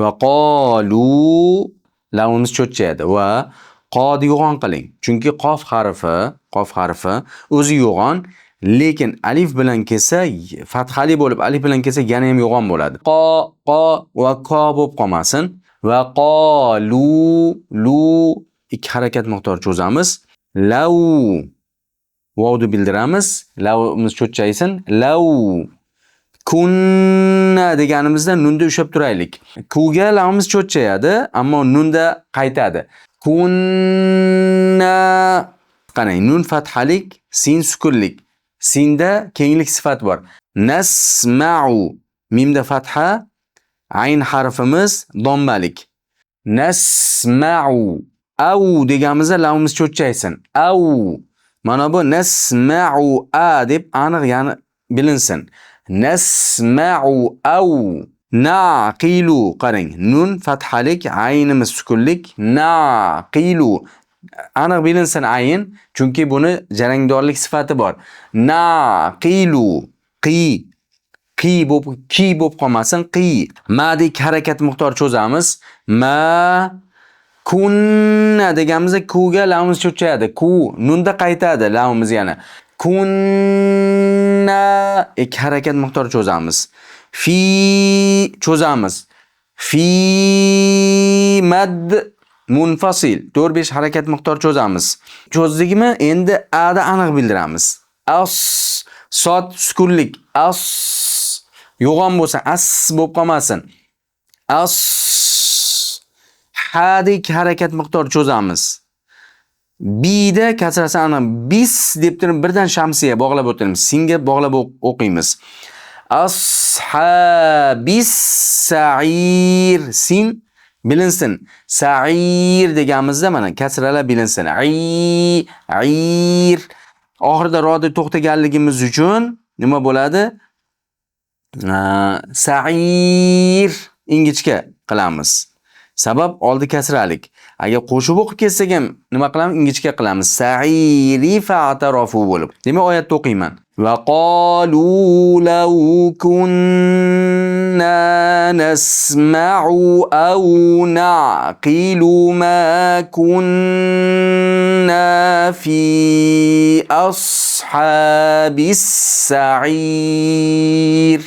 Va qalu lamimiz cho'chchayadi va qodi yo'g'on qiling. Chunki qof harfi o'zi yo'g'on, lekin alif bilan kelsa, fathali bo'lib alif bilan kelsa yana ham yo'g'on bo'ladi. Qo, qo va ko bo'lib qolmasin. Va qalu, lu ikki harakat miqdor cho'zamiz. Lav vovni bildiramiz. Lavimiz cho'chchaysin. Lav kunna deganimizda nunda ushlab turaylik. Kuga lavimiz cho'chchayadi, ammo nunda qaytadi. Kunna, qarang, nun fathalik, sin sukunlik. Sinda kenglik sifat bor. Nasma'u, mimda fatha, ayn harfimiz dommalik. Nasma'u, au deganimizda lavimiz cho'chchaysin. Au. Mana bu nasma'u a deb aniq, ya'ni bilinsin. Nasma'u au. Naqilu, qarang, nun fathalik, aynimiz sukunlik. Naqilu. Aniq bilinsin ayn, chunki buni jarangdorlik sifati bor. Naqilu, qi, qi bo'lib, ki bo'lib qolmasin, qi. Ma dek harakat miqdor cho'zamiz. Ma kunna deganimizda kuga lamimiz cho'chayadi. Ku nunda qaytadi lamimiz yana. Kunna ikki harakat miqdor cho'zamiz. Fi cho'zamiz. Fi mad munfasil 4-5 harakat miqdor cho'zamiz. Cho'zdikmi? Endi a da aniq bildiramiz. As sot sukunlik. As yo'g'on bo'lsa as bo'lib qolmasin. As ha dek harakat miqdor cho'zamiz. B da kasrasi aniq bis deb turib birdan shamsiya bog'lab o'tiramiz. Singa bog'lab o'qiymiz. Ashabis sa'ir, sin bilinsin. Sa'ir deganimizda mana kasralar bilinsin. I, ir. Oxirida roda to'xtaganligimiz uchun nima bo'ladi? Sa'ir ingichka qilamiz. Sabab oldi kasralik. Agar qo'shib o'qib ketsak ham nima qilamiz? Ingichka qilamiz. Sa'iri fa'tarafu bo'lib. Demak, oyatni o'qiyman. Va qalu law kunna nasma'u aw na'qilu ma kunna fi ashabis sa'ir.